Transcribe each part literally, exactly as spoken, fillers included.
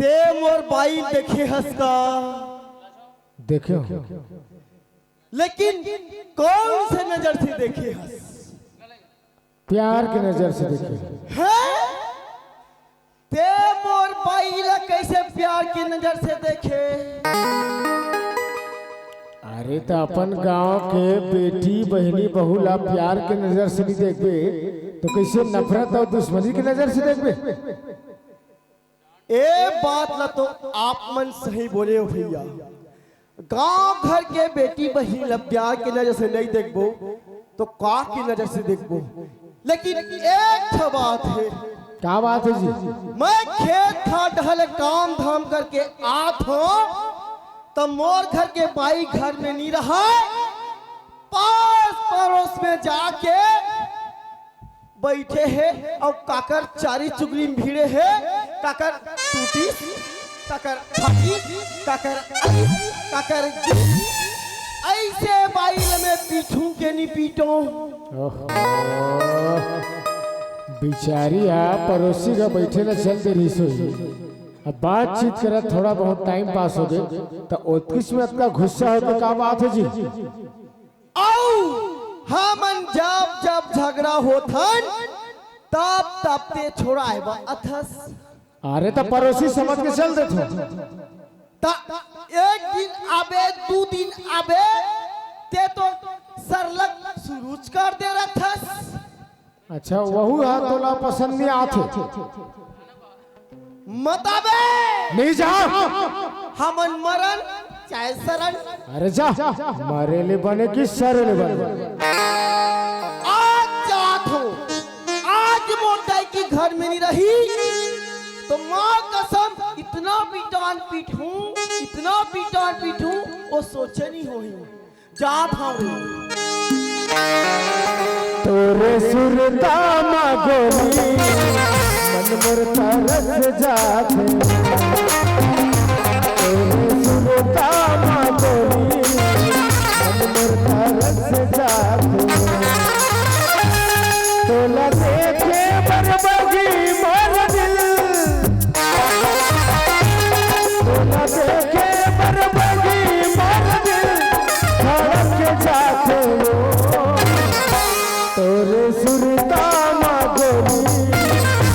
ते मोर बाई देखे हस का? देखे हो। लेकिन कौन से नजर से देखे हस? प्यार के नजर से देखे। हैं? ते मोर बाई ला कैसे प्यार के नजर से देखे? अरे, त अपन गांव के बेटी, बहिनी, बहू ला प्यार के नजर से नहीं देखबे, त कैसे नफरत अउ दुश्मनी के नजर से देखबे? ए बात ला तो आप मन सही बोले हो भैया। गांव घर के बेटी बहिनी ला प्यार के नजर से नहीं देखबो, तो का के नजर से देखबो? लेकिन एक ठो बात हे। का बात हे जी? मैं खेत खार डहर ले काम धाम करके आत हों, त मोर घर के बाई घर में नी रहय, पास पड़ोस में जाके बइठे हे अउ काकर चारी चुगरी में भिड़े हे, काकर टूटिस, काकर फाटिस, काकर आइस, काकर गिरिस। अइसे बाई ल मैं पीटहूं के नी पीटों? ओहो, बिचारी हा पड़ोसी का बइठे ला चल दे रहिस होही। अब बातचीत करत थोड़ा बहुत टाइम पास होगे, त ओतकिस में अतका गुस्सा होय त का बात हे जी? अउ हमन जब जब झगड़ा होथन, तब तब ते छोड़ाए बर आथस। अरे, त पड़ोसी समझ के चल देथों। त एक दिन आबे, दू दिन आबे, ते तो सरलग सुरुच कर दे रहथस। अच्छा, वहू हा तोला पसंद नहीं आथे। मत आबे। नहीं जा। हमन मरन चाहे सरन। अरे जा, मरे ले बने कि सरे ले बने। आज जात हों, आज मोर दाई के घर में नहीं रही, त मां कसम इतना पिटान पीटहूं, इतना पिटान पीटहूं, वो सोचे नहीं होही। जात हवे। तोरे सुरता मा गोरी, मन मोर तरस जाथे। तोरे सुरता मा गोरी, मन मोर तरस जाथे। तोला देखे बर बगी मोर दिल, तोला देखे बर बगी मोर दिल धड़क जाथे वो। तोरे सुरता मा गोरी,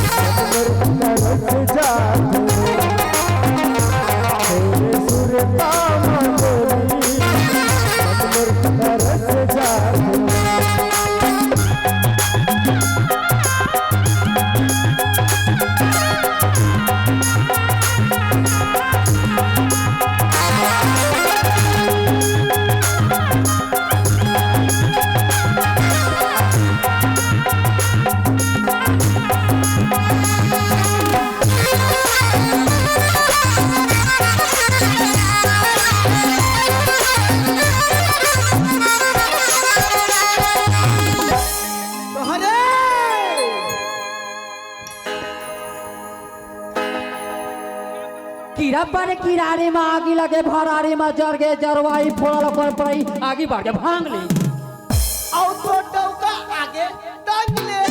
मन मोर तरस जाथे। तोरे सुरता मा गोरी, मन मोर तरस जाथे। अरे! कीरा पारे किरारे म आगी लगे, भरारी म जर गे, जरवाई फोड़ा ल कोन पड़ई, आगी बार के भांग ले। अउ तो डौका आगे टांग ले।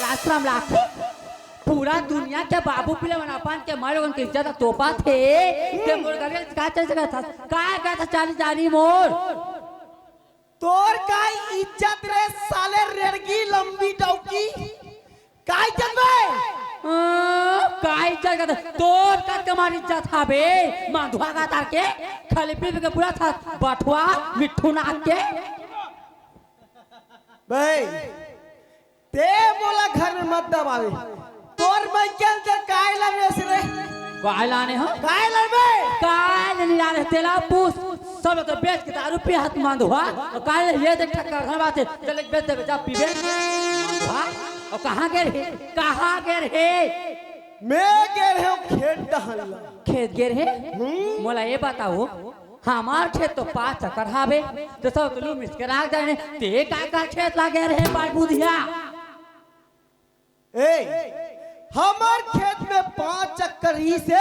लाज शरम लागथे। पूरा दुनिया के बाबू पिला मन अपन के मारे उनके इज्जत तोपा थे। ते मोर गले का चल सकत हस? का करत हस चाली जानी मोर? तोर का इज्जत रे साले रेड़गी लंबी डौकी? का इज्जत बे? हाँ, का इज्जत का तोर का कमाल इज्जत हाबे? माधुआ का तार के खाली पी पी के पूरा था बठुआ मिट्ठू नाक के। बे, ते मोला घर में मत दबावे। तोर मइके ल ते काय लाने हस रे? काय लाने हो? काय लाने बे? काय नहीं लाने, तेला पूछ। सब तो बेच के दारू पी हाथ मांदो हा। अउ काय ले ये देख ठक्कर घर बात हे। चल एक बेच देबे, जा पीबे। मांदो हा। अउ कहाँ गे रहे? कहाँ गे रहे? मैं गे रहे हों खेत डहन ला। खेत गे रहे? हम्म। मोला ये बताओ, हमार खेत तो पाँच एकड़ हावे, त सब तो लू मिस के राख जाने, ते का का खेत ला गे रहे बाल बुधिया? ए, हमार खेत में पाँच एकड़ रहिसे,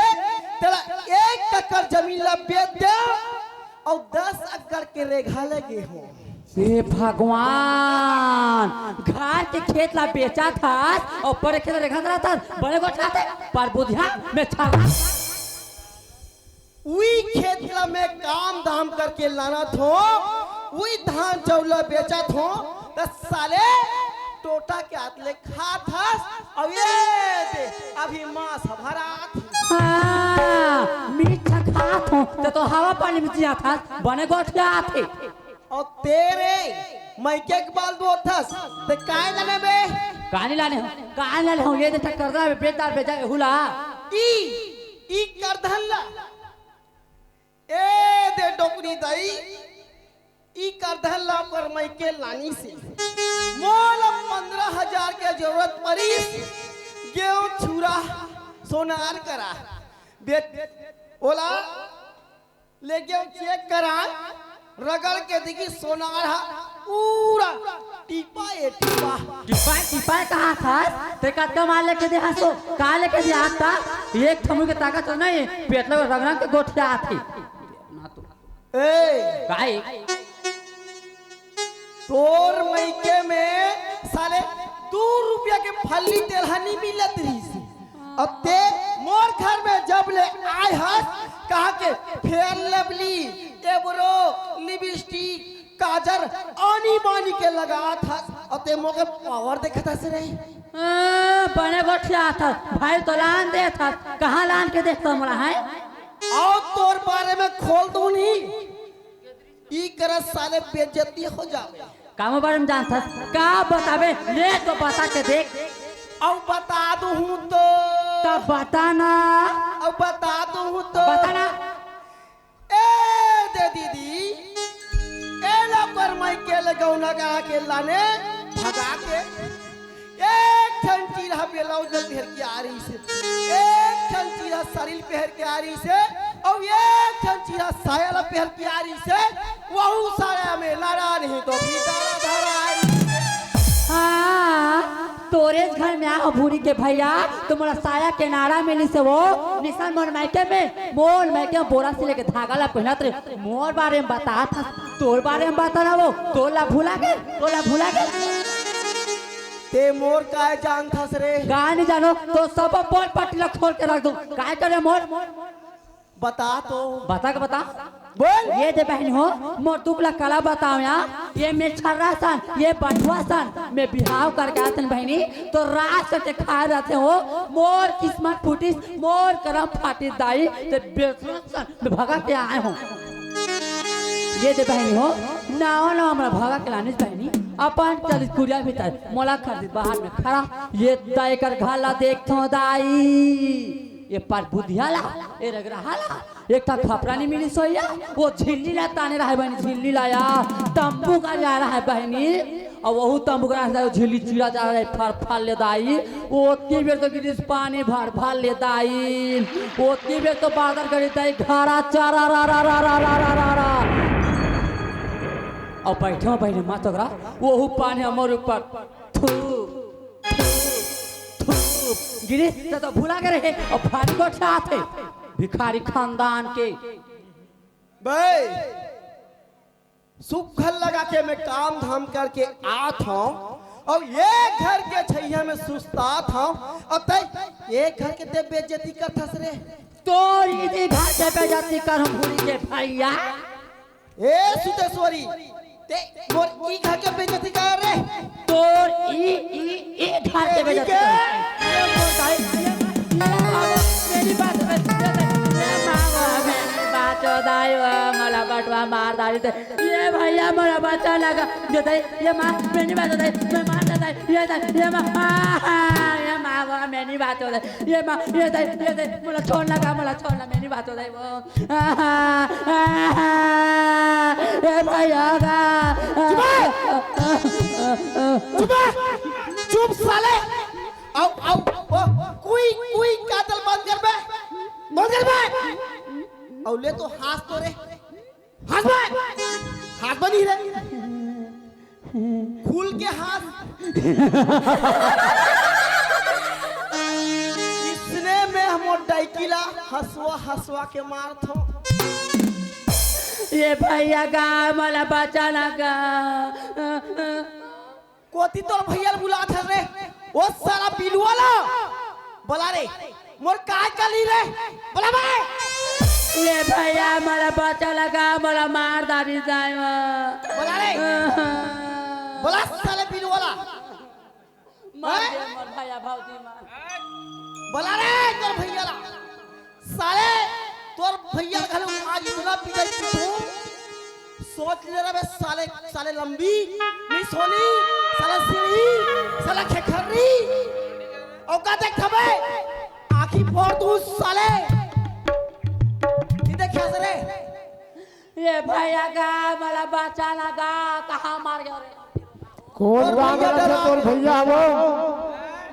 तेला एक एकड़ जमीन ला बेच दे अउ दस एकड़ के रेघा लगे हो। हे भगवान, घर के खेत ला बेचत हस अउ परे खेत ला देखत रहत हस, बने गोठियाथे, पर बुधिया में छर्रा। उही खेत ला मैं काम धाम करके लानत हों, उही धान चाउर ला बेचत हों, त साले टोटा के हाथ ले खात हस, अउ ये दे, अभी मांस भरात हे। हाँ, मीठ खात हों, त तो हवा पानी में जियात हस, बने गोठियाथे। अउ तेरे मइके के बाल बोथस, ते काय लाने बे? कानी लाने हों, कानी लाने हों, ये दे टक्कर दा बे, बेटा बेटा एहू ला। ई, ई करधन ला। ए दे डोकरी दाई, ई करधन ला ओकर मइके लानिस हे। मोला पंद्रह हजार के जरूरत परिस, गेहूं छुरा सोनार करा। बे-, ओला लेगेंव चेक कराय, रगड़ के देखिस सोनार ह पूरा टीपा ए टीपा। टीपा, टीपा कहाथस? ते कतका माल लेके दे हस ओ? का लेके दे हस त? एक ठमुर के ताकत तो नहीं, पेट ल रगड़ के गोठियाथे। ए, काहे? तोर मइके में साले दू रुपया के फल्ली तेल ह नी मिलत रहिस। अउ ते मोर घर में जब ले आय हस, कहा के फेयर लवली, एब्रो, लिपस्टिक, काजर, आनी बानी के लगात हस, अउ ते मोके पावर देखत हस रे। हाँ, बने गोठियाथस, भाई तो लान देथस, कहाँ लान के देखत मोला है? अउ तोर बारे में खोल दूं नहीं, ई करत साले बेइज्जती हो जावे। का मोर बारे में जानथस? का बताबे? ले तो बता के देख। अउ बता दूं तो। तब बता ना। अउ बता दूं तो। बता ना। ए दे दीदी, ए ला ओकर मइके ले गौना करा के लाने भगा के। एक ठन चीरा ब्लाउज ल पहिर के आ रहिस हे, एक ठन चीरा साड़ी ल पहिर के आ रहिस हे, अउ एक ठन चीरा साया ल पहिर के आ रहिस हे, वहू साया में लड़ा नहीं तो भी डरा धरा आ रहिस हे। हाँ, तोरे घर में आहो भूरी के भैया, तो मोला साया के नारा मिलिस हे वो, निसन मोर मइके में, मोर मइके में बोरा सिले के धागा ला पहिनत रहे, मोर बारे में बतात हस, तोर बारे में बता ना वो, तोला भुला गे, तोला भुला गे। ते मोर काय जानथस रे? काय नहीं जानो, तो सब पोल पट्टी ला खोल के रख दूं। काय करे मोर? बता तो। बता के बता। बोल। ये दे बहनी हो, मोर दुख ला कला बताओ या। ये मैं छर्रा सन, ये बंधुआ सन, मैं बिहाव करके आतन बहनी, तो राज करके खाए रहते हो। मोर किस्मत फूटिस, मोर करम फाटिस दाई, ते बेसरम सन, मैं भगा के आए हूँ। ये दे बहनी हो, नावा नावा मोला भगा के लानिस बहनी, अपन चलिस कुरिया भीतर, मोला खरदी बाहर में खड़ा, ये दाई कर घर ला देखथो दाई, ये पर बुधिया ला, ये रगरहा ला, एक ठा खपरा नहीं मिलिस होइया, वो झिल्ली ला ताने रहे बहनी, झिल्ली ला या, तंबू का जा रहा है बहनी, अउ वहू तंबू का रहा है, झिल्ली चीरा जा रहा है, फर फर ले दाई, ओतकी बेर तो गिरिस पानी भर भर ले दाई। ओतकी बेर तो बादर करी दाई घरा चारा रा रा रा रा रा रा रा रा। अउ बैठे हो बहनी माँ तोकरा, वहू पानी हमर ऊपर थू, थू, थू। गिरिस त तो भुला के रहे, अउ फारी गोठियाथे। भिखारी खानदान के। बे, सुग्घर लगा के मैं काम धाम करके आत हूँ, अउ ये घर के छैया में सुस्तात हूँ, अउ तै ये घर के ते बेइज्जती करथस रे। तोर इही घर के बेइज्जती करहूँ भूरी के भैया। ए सुतेश्वरी, ते मोर ई घर के बेइज्जती कर रे। तोर ई, ई, ई घर के बेइज्जती कर। ये मोर भाई, ये, ये माँ, मेरी बात सुन, ये, ये माँ, मेरी बात सुन, दाई, वो मोला बटवा मार डारी ते। ये भैया मोला बचा लगा, ये दाई, ये माँ, मेरी बात सुन, मैं मार देता, ये दाई, ये माँ, आ, आ, ये माँ, वो मेरी बात सुन, ये माँ, ये दाई, ये दाई, मोला छोड़ लगा, मोला छोड़ लगा, मेरी बात सुन, वो। आहा, आहा, ए भैया गा। चुप! चुप! चुप साले! अउ, अउ, ओ, कुई, कुई कातल बंद कर बे! बंद कर बे! अउ ले तो हांस तो रे। हांस बे! हांस बनी रे। खुल के हांस। इसने में हमर डैकी ला हंसवा हंसवा के मारथो। ये भैया गा, मोला बचा ना गा। कोती तोर भैया ल बुलात हस रे। ओ साला बिलुआ ला। बोला रे। मोर काय कली रे। बोला बे। ये भैया, मोला बचा ना गा, मोला मार डारी जाय मा। बोला रे। बोला साले बिलुआ ला। मार हैं? दे मोर भैया भौजी मार। बोला रे तोर भैया ला। साले तोर भैया घलो आज इतना पिटाई पीटू। सोच ले रे बे साले, साले लंबी, नहीं सोनी, साला सीढ़ी, साला खेखर्री। औकात देख थबे, आँखी फोड़ दूँ साले। ये देख कैसे रे? ये भैया गा, मोला बचा ना गा, कहाँ मार गया रे? कोन गांव में रहिथे तोर भैया वो?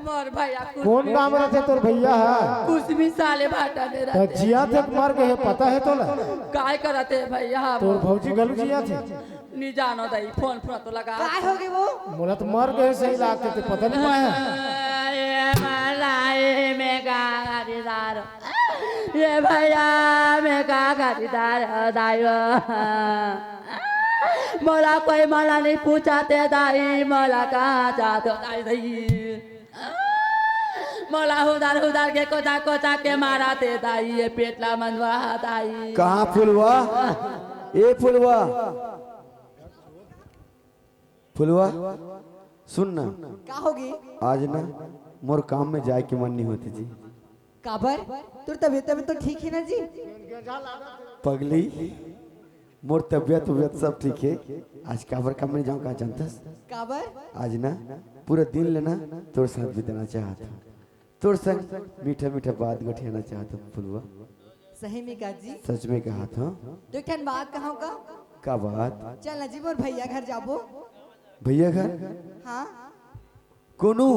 मोर भैया कुछ कोन गांव में रहिथे तोर भैया ह? कुछ भी साले भाटा में त रहिथे। जिया थे कि मर गे हे, पता हे तोला? काय करत हे भैया वो? तोर भौजी घलो जिया थे? नी जानो दाई, फोन फोन तो लगा। काय हो गे वो? मोला तो मर गे हे सही लागथे, ते पता नी पाए हे। ये मलाई में का खरीदार, ये भैया में का खरीदार दाई वो। मोला कोई मोला नी पूछत हे दाई, मोला कहाँ जात हो दाई, दाई। मोला हुदार हुदार के कोचा कोचा के मारत हे दाई, ये पेट ला मंजवा दाई। कहाँ फुलवा? ए फुलवा, फुलवा, सुन ना। का हो गे? आज ना मोर काम में जाय के मन नहीं होते जी। काबर? तोर तबीयत, तबीयत तो ठीक हे ना जी? पगली, मोर तबीयत, तबीयत सब ठीक हे। आज काबर काम में जाऊँ, का जानथस? काबर? आज ना पूरा दिन ले ना तोर साथ बिताना चाहत हूँ, तोर संग मीठा मीठा बात गोठियाना चाहत हूँ फुलवा। सही में का जी? सच में कहत हूँ। तो एक ठन बात कहूँ का? का बात? चल ना जी, मोर भैया घर जाबो। भैया घर? हाँ। कोनो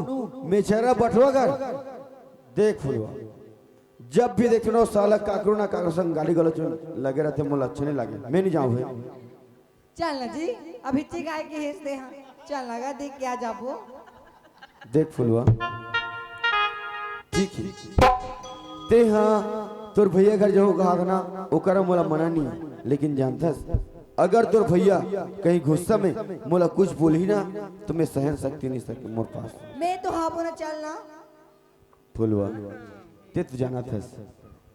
मेछरा बटवा कर। देख फुलवा, जब भी देखथों ना साला काकरो ना काकरो संग गाली गलौज में लगे रहिथे, मोला अच्छा नहीं लागे, मैं नहीं जाऊँ भाई। चल ना जी, अभी चिकाय के हेस दे हाँ। चल ना गा, देख के आ जाबो। देख फुलवा, ठीक हे, ते हाँ तोर भैया घर जाहूँ कहा ना, ओकरा मोला मना नहीं, लेकिन जानथस, अगर तोर भैया कहीं गुस्सा में मोला कुछ बोलही ना, तो मैं सहन शक्ति नहीं सके मोर पास। मैं तो हाँ बोला, चल ना। फुलवा, ते तो जानथस,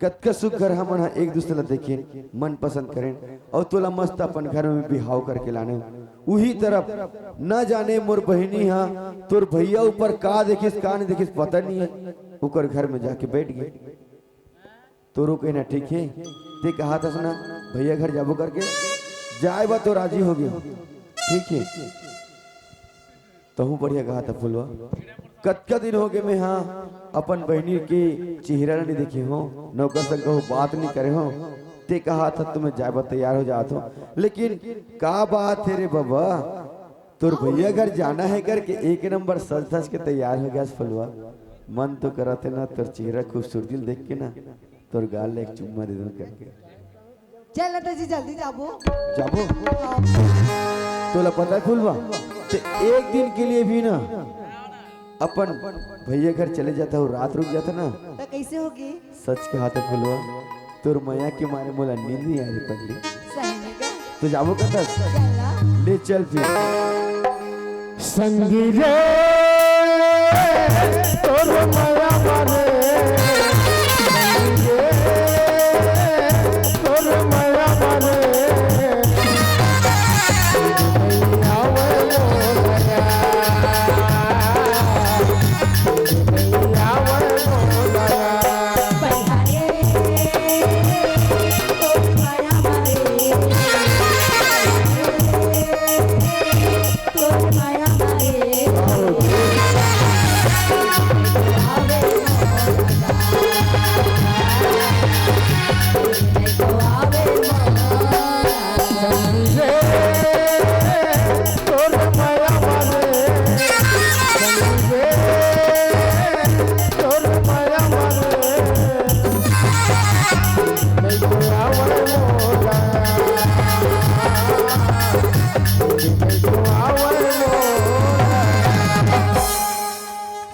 कतका सुख घर हमन ह एक दूसरे ला देखेन, मन पसंद करेन, अउ तोला मस्त अपन घर में बिहाव करके लाने। उही तरफ न जाने मोर बहिनी ह तोर भैया ऊपर का देखिस, का नहीं देखिस, पता नहीं हे। ओकर घर में जाके बैठ गे। तोरो कहना ठीक हे, ते कहत हस ना भैया घर जाबो करके, जाय बा तो राजी हो गे। ठीक हे, तहूँ बढ़िया कहत हस फुलवा। कतका दिन हो गे मैं हा अपन बहिनी के चेहरा ल नहीं देखे हों, न ओकर संग कहूँ बात नहीं करे हों। ते कहत हस तो मैं जाय बर तैयार हो जात हों, लेकिन का बात हे रे बबा, तोर भैया घर जाना हे करके एक नंबर सज धज के तैयार हो गे हस फुलवा। मन तो करत हे ना तोर चेहरा खूबसूरती ल देख के ना तोर गाल ल एक चुम्मा दे दूं करके। चल ना तो जी, जल्दी जाबो। जाबो? हाँ। तोला पता हे फुलवा, ते एक दिन के लिए भी ना अपन भैया घर चले जाता हो, रात रुक जाता ना। तो कैसे होगी? सच कहत हस फुलवा, तोर मया के मारे मोला नींद नहीं आय रे पगली। सही में का? तो जाबो कतस? चल ना। ले चल फिर। संगी रे, तोर मया मारे, संगी रे, तोर मया मारे।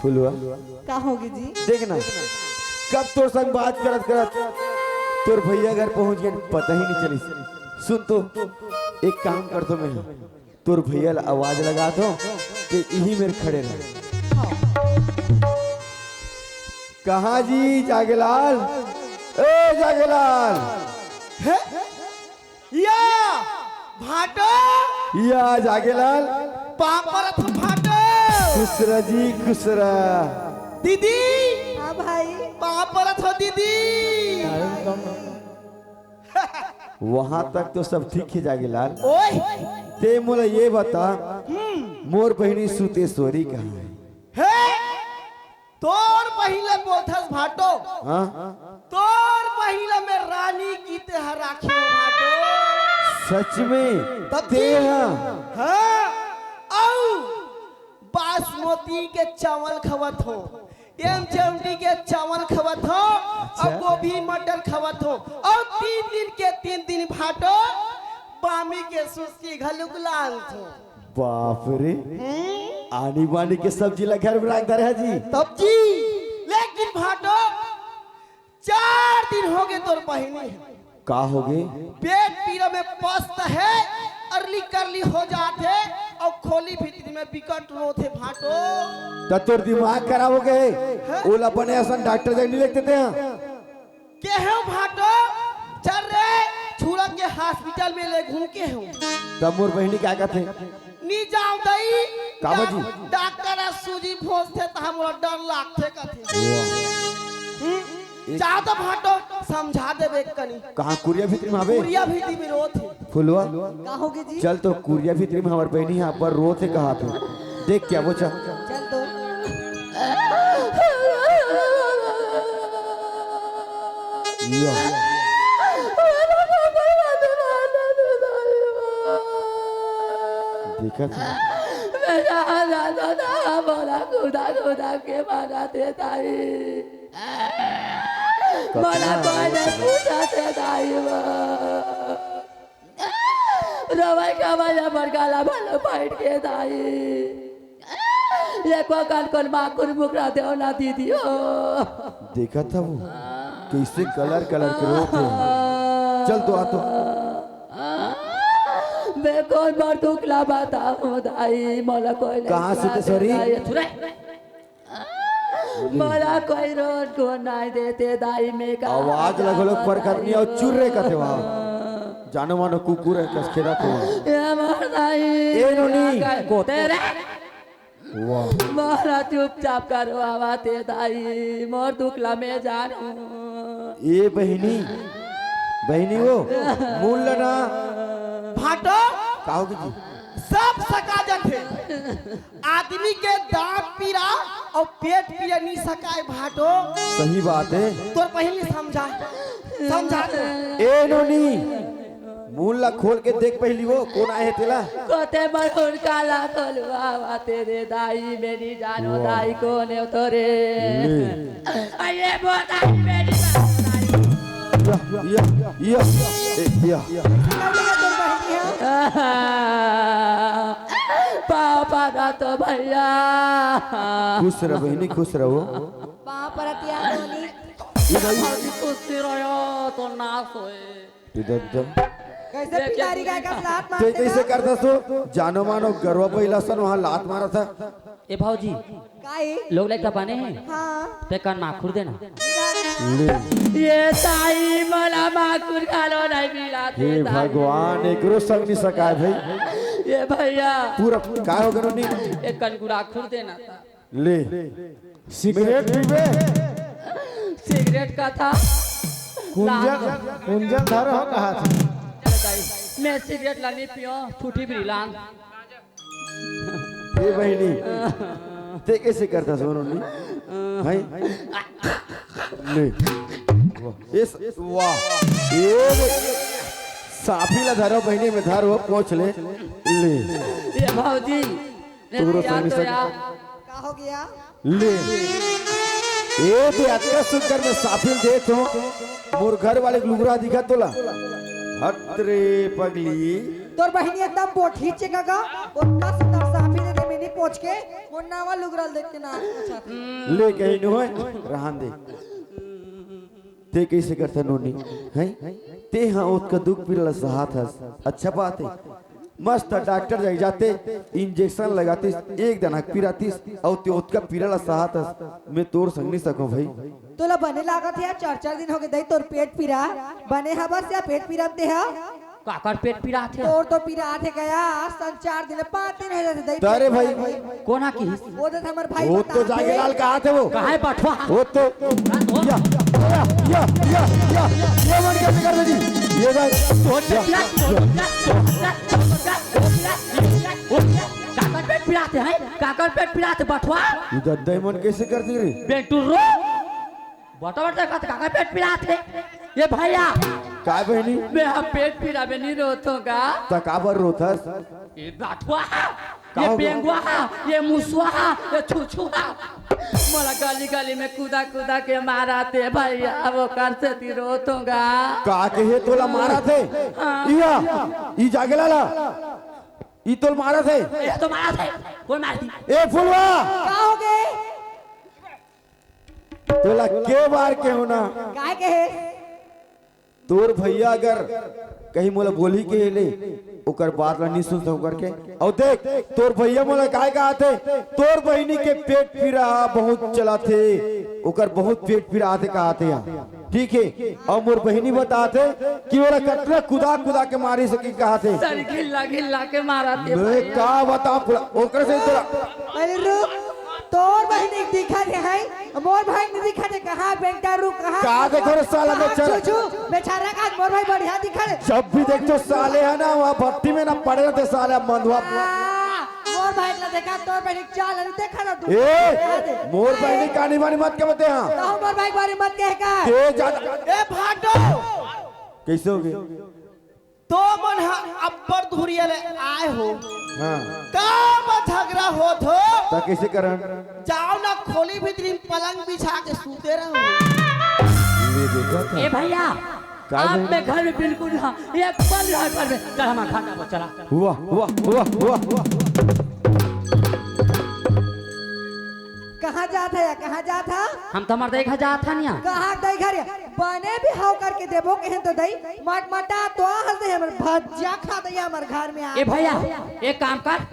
फुलवा, का होगे जी? देख ना, कब तोर संग बात करत करत तोर भैया घर पहुंच गेन, पता ही नहीं चलिस। सुन तो, एक काम करथों मैं, तोर भैया ला आवाज लगाथों, ते इही मेर खड़े रह। कहाँ जी जागेलाल? ए जागेलाल! हे? या! भाटो! या जागेलाल! पाँव परत हों भाटो! खुश रह जी, खुश रह। दीदी! हाँ भाई। पाँव परत हों दीदी! वहां तक तो सब ठीक हे जागेलाल। ओए! ते मोला ये बता, हम्म। मोर बहिनी सुतेश्वरी कहाँ हे? हे! तोर बहिनी ला बोलथस भाटो। हाँ? तोर बहिनी ला मैं रानी की तरह राखे हों भाटो। सच में? तब ते जी। हाँ। हाँ। अउ बासमती के चावल खवत हों, एम चौंटी के चावल खवत हों, अच्छा। अउ गोभी मटर खवत हों, अउ तीन दिन के तीन दिन भाटो बामी के सुस्की घलुक लानथों। बाप रे, हम्म? आनी बानी के सब्जी ला घर में रख दे रहे जी। तब जी, लेकिन भाटो, चार दिन होगे तोर बहिनी हे। का होगे? पेट पीरा में पस्त हे, अरली करली हो जात हे, अउ खोली भीतरी में बिकट रोत हे भाटो। त तोर दिमाग खराब होगे हे। हैं? ओला बने असन डॉक्टर जग नहीं लेगते ते। केहेंव भाटो, चल रे, छुरा के हॉस्पिटल में ले घूम केहेंव। तब मोर बहिनी का कथे? नी जांव दई, काबर जी? डॉक-, डॉक्टर ह सूजी भोंजथे त हमला डर लागथे कथे। वाह। हम्म, एक जा तो भाटो, समझा देबे कनी। कहाँ कुरिया भीतरी में हवे? कुरिया भीतरी में रोत हे। फुलवा? का होगे जी? चल तो कुरिया भीतरी में हमर बहिनी ह अब्बड़ रोत हे कहाथे। देख के आबो चा। चल तो। या। देखत हे? मेरा दादा ना बोला खुदा खुदा के मारा दे ताई। मोला कोई नहीं पूछा दे ताई वो। रोवई के वजह मोर गला भलो बैठ के दाई। एको कन कोन माकुर मुकरा देव ना दीदी हो। देखत हव कइसे कलर कलर के रोत हे। चल तो आ तो। मैं कोन मोर दुख ला बताऊं दाई, मोला कोई नहीं कहाँ से सुनाते तेसरी? दाई। छुरे। मोला कोई रोज को नहीं देते दाई, मैं का आवाज लगलो परखत नहीं अउ चुर्रे कथे वहाँ। जानो मानो कुकुर हे कस खेलत हे। ए मोर दाई। ए नोनी। कोते रे। वाह। मोला चुपचाप करवावा ते दाई, मोर दुख ला मैं जानूं। ए बहिनी, बहिनी वो, मुन ल ना। भाटो। का होगे जी? सब सका जाथे। आदमी के दांत पीरा अउ पेट पीरा नी सकाय भाटो। सही बात हे। तोर बहिनी समझा, समझा तो। ए नोनी, मुन ला खोल के देख पहिली वो, कोन आए हे तेला? कोते मन उनका ला खोलवा, वा तेरे दाई, मैं नी जानो वाह। दाई कोन हे तोरे। ले। अये वो दाई, मैं नी जानो दाई। या, या, या, ए, या। पापा ना तो भैया। खुश रह बहिनी, खुश रहो। पाँव परत या नोनी। ये भाई। खुशी रहो तो नाश होए। इधर, इधर। कइसे ये क्या पिटारी गाय का लात ते मारथे कइसे ना? करथस तो? जानो मानो गरवा बइला सन वहाँ लात मारत हे। ए भौजी, काई? लोग लाइक पाने हे? हाँ। ते कन माखुर देना। ले। ये ताई मोला माखुर घलो नहीं मिला हे ते ताई। भगवान, एकरो संग नहीं सकाय भाई। ये भैया। पूरा, पूरा, का होगे नोनी? एक कन गुड़ाखुर देना। ले। सिगरेट पीबे? सिगरेट कथे? कुंजन, कुंजन धर हो कहाथे। मैं सिगरेट ला नी पियो, ठूठी बीड़ी लान। ए बहिनी, ते कइसे करथस नोनी? हैं? ले। वाह। इस, वाह। ए, साफी ला धरो बहिनी, मैं धरो, पोंछ ले। ले। ये भौजी, तोरो या संग तो संग। या। का होगे? ले। ए, ते अतका सुंदर मैं साफी ल देत हों, मोर घर वाले के लुगरा दिखत तोला? हट रे पगली। तोर बहिनी एकदम बोठी चेका गा, ओतना सुंदर साफी दे दे मिनी पोंछ के, मोर नावा लुगरा ल देख के ना अच्छा थे। ले कहीं नो हे, रहन दे। ते कइसे करथस नोनी? हैं? तें ह ओतका दुख पीरा ल सहात हस, अच्छा बात हे। मस्त डॉक्टर जग जाते, इंजेक्शन लगातिस, एक दना पिरातिस, अउ तें ओतका पीरा ल सहात हस। मैं तोर संग नइ सकंव भई। तोला बने लागत हे यार, चार चार दिन होगे दई तोर पेट पीरा। बने हवस या पेट पीरा म तें ह? काकर पेट पिरात हे? तोर तो पिरात हे गा, आज संग चार दिन ले पाँच दिन हो जाथे दई। त अरे भाई, कोन ह किहिस? वो तो हमर भाई वो तो बताथे। जाके लाल कहाथे वो। कहाँ हे बठवा? वो तो या, या, या, या, या, ये मन कैसे कर दे जी? ये भाई, तोर या, पेट पिरात, तोर या। पेट पिरात, तोर पेट पिरात, तोर पेट पिरात, तोर पेट पिरात। काकर पेट पिरात हे, हैं? काकर पेट पिरात हे बठवा? इधर दई मन कैसे कर दे रे? बेंटू रो। बटा बटा देखत काकर पेट पिरात हे। ये भैया। काय बहिनी? मैं ह पेट पीरा में नइ रोथंव गा। त काबर रोथस? ये बठवा, का ये हो गया? बेंगवा, ये मुसवा, ये छुछुआ। मोला गली गली में कूदा कूदा के मारथे भैया, ओकर सेती रोथंव गा। का के हे तोला मारथे? हाँ। इया, ई जागेला ला। ई तोला मारथे। ये तो मारथे। कोन मारही? ए फुलवा। का होगे? तोला के बार केहेंव ना? काय केहे? तोर भैया अगर कहीं मोला बोलही के ले, ओकर बात ला नइ सुनथंव करके। अउ देख, तोर भैया मोला काय कहाथे, तोर बहिनी के पेट पीरा बहुत चलाथे, ओकर बहुत पेट पिराथे कहाथे या। ठीक हे, अउ मोर बहिनी बताथे कि ओला कतना कुदा कुदा के मारिस कहाथे। सर घिल्ला घिल्ला के मारथे मैं भैया। का बतांव पूरा, ओकर से तोला अरे रुक, तोर बहिनी दिखत हे, हैं? मोर भाई नइ दिखत हे, कहाँ बेंटा रुक, कहाँ? का देखो रे साला कहाँ बेचारा। छुछू, बेचारा का मोर भाई बढ़िया दिखत हे। जब भी देखथंव साले ह ना, वहाँ भट्टी में ना पड़े रहिथे साले मंदवा। हाँ, मोर भाई ला देखा, तोर बहिनी के चाल नइ देखा ना तू। ए, मोर बहिनी के आनी बानी मत के बते हाँ। कहूँ मोर भाई के बारे मत कहे का। ए, जा ए भाटो। कैसे होगे? तो मन ह अब्बड़ दूरिहा ले आए हो। हाँ। का बर झगरा होत हो? त कैसे करन? जाव ना खोली भीतरी पलंग बिछा के सूते रहो। ये देखा था? ए भैया, का आप भाई? मैं घर में बिल्कुल ना, एक पल ना घर में। चल हमारे घर में चला। वाह, वाह, वाह, वाह, वाह। कहाँ जात हे या, कहाँ जात हे? हम तो हमर दई घर जात हन या। कहाँ दई घर या? बने बिहाव करके देबो कहेन तो दई, मटमटा तो हंस दे हमर भज्जा खा दे हमर घर में आ। ए भैया, एक काम कर,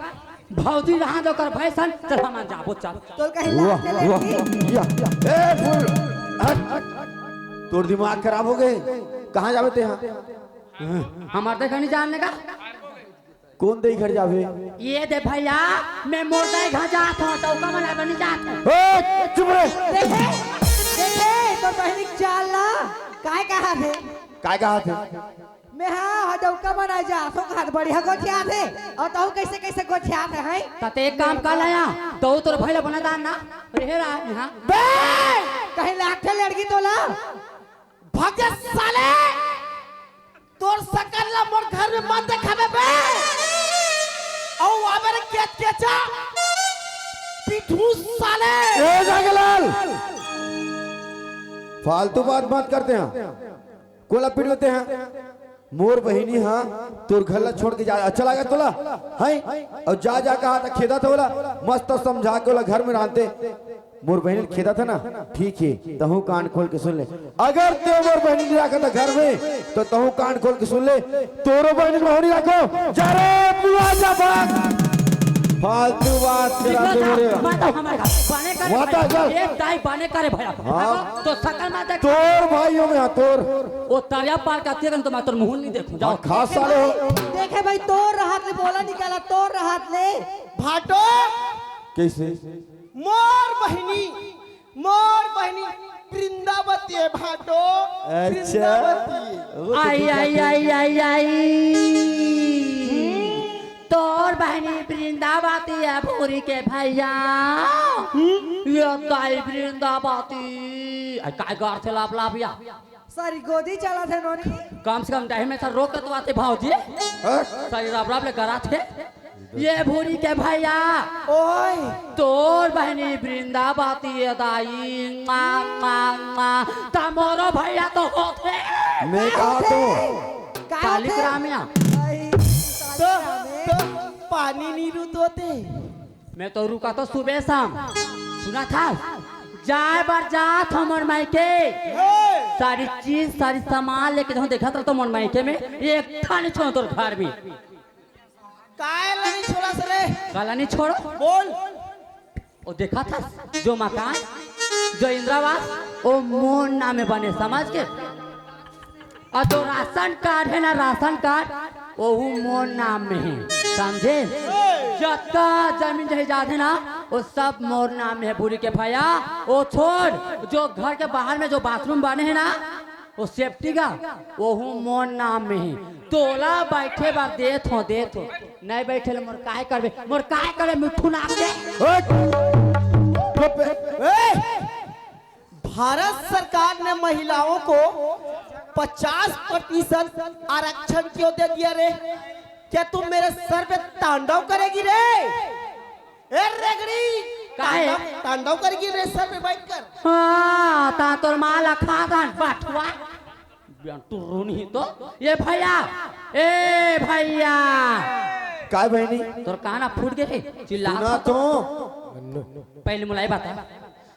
भौजी रहन दे ओकर भैसन, चल हमन जाबो, चल। तोल कहीं वाह, लाग के वाह, लड़की। या, या। ए, फूल, हट, हट। तोर दिमाग खराब होगे। कहाँ जाबे तें हा? हमर दई घर नइ जान का? कोन दई घर जाबे? ये दे भैया, मैं मोर दई घर जात हंव, त ओकर मन ला बनी जात हंव। ए, चुप रे। देखे, देखे, तोर बहिनी के चाल ला, काय कहाथे? काय कहाथे? मैं हा, हा, दउका मन आ जात हंव, कहाथे बढ़िया गोठियाथे, अउ तहूँ कैसे, कैसे गोठियाथे, हैं? त तें एक काम कर ला या, तहूँ तोर भाई ला बना दान ना, रहे रहा यहाँ। बे! कहीं लागथे लड़की तोला? भाग जा साले! तोर सकल ला मोर घर में मत देखाबे बे। अउ आबे रे केचकेचा। पिठू साले। ए जागेलाल, फालतू बात मत करते हैं। कोला पिट लेते हैं। मोर बहिनी हा तोर घर ला छोड़ के जा, अच्छा लागे तोला? हैं? अउ जा, जा कहा त खेदत हे ओला, मस्त समझा के ओला घर में रहते। मोर बहिनी खेदत हे ना, ठीक हे, तहूँ कान खोल के सुन ले। अगर तें मोर बहिनी नइ राखत घर में, त तहूँ कान खोल के सुन ले, तोरो बहिनी महूँ नइ राखंव। जा रे, मुआ जा भाग। फालतू बात करा तू मोरे। मैं तो हमारे घर बने करे वाता भाई। चल। एक दाई बने करे भैया। हाँ। तो सकल में देख। तोर भाई हो मैं, हाँ, तोर। वो तरिया पार का तेरन तो मैं तोर मुँह नइ देखूँ। जाओ। हाँ, खास साले हो। देखे भाई, तोर रहत ले बोला निकाला, तोर रहत ले। भाटो। कैसे? मोर बहिनी, मोर बहिनी वृंदावती हे भाटो। अच्छा। वृंदावती। वो तो आई, ठीक आई, है। आई, आई, आई। तोर बहिनी वृंदावती हे भूरी के भैया। हम्म? ये दाई वृंदावती। आई, काय गार थे लाप लाप या। सारी गोदी चलत हे नोनी। कम से कम दही में से रोक के तो आते भाजी। हाँ? सारी राप राप ले गरात हे। ये भूरी के भैया। ओए। तोर बहिनी वृंदावती ए दाई। मा, मा, मा। त मोरो भैया तो होथे। मैं कहा तो। का कालिक होथे? रामया। आई, तो, कालिक रामे। तो पानी नी रुतोते। मैं तो रुका तो सुबह शाम। सुना था? जाए बर जात हमर मायके। ए! तारी चीज, सारी सामान लेके जहूँ देखत रह तो मोर मायके में, एक ठा नइ छोड़ों तोर घर में। काय ला नइ छोड़स रे? काला नइ छोड़ों? बोल। ओ देखत हस, जो मकान, जो इंदिरा आवास, ओ मोर नाम में बने, समझ के? अउ जो राशन कार्ड हे ना, राशन कार्ड, ओहू मोर नाम में हे, समझे? जतका जमीन जायदाद हे ना, ओ सब मोर नाम में हे, बुरी के भैया। ओ छोड़, जो घर के बाहर में जो बाथरूम बने हे ना, ओ सेफ्टी का, ओहू मोर नाम में हे। तोला बइठे बर देत हों, देत हों। नइ बइठे ले मोर काय करबे, मोर काय करबे, मिट्ठू नाक दे। हट! चुप! ए! भारत सरकार ने महिलाओं को पचास प्रतिशत आरक्षण क्यों दे दिया रे? क्या तुम मेरे सर पे तांडव करेगी रे? ए रेगड़ी, काहे? तांडव, तांडव करेगी रे सर पे बैठकर? हाँ, ता तोर माँ ला खा दन, बठवा। बियान टुर्रू नहीं तो। ए भैया, ए भैया। काय बहिनी? तोर कान फूट गे हे, चिल्ला सुना तो। पहले मोला ये बता,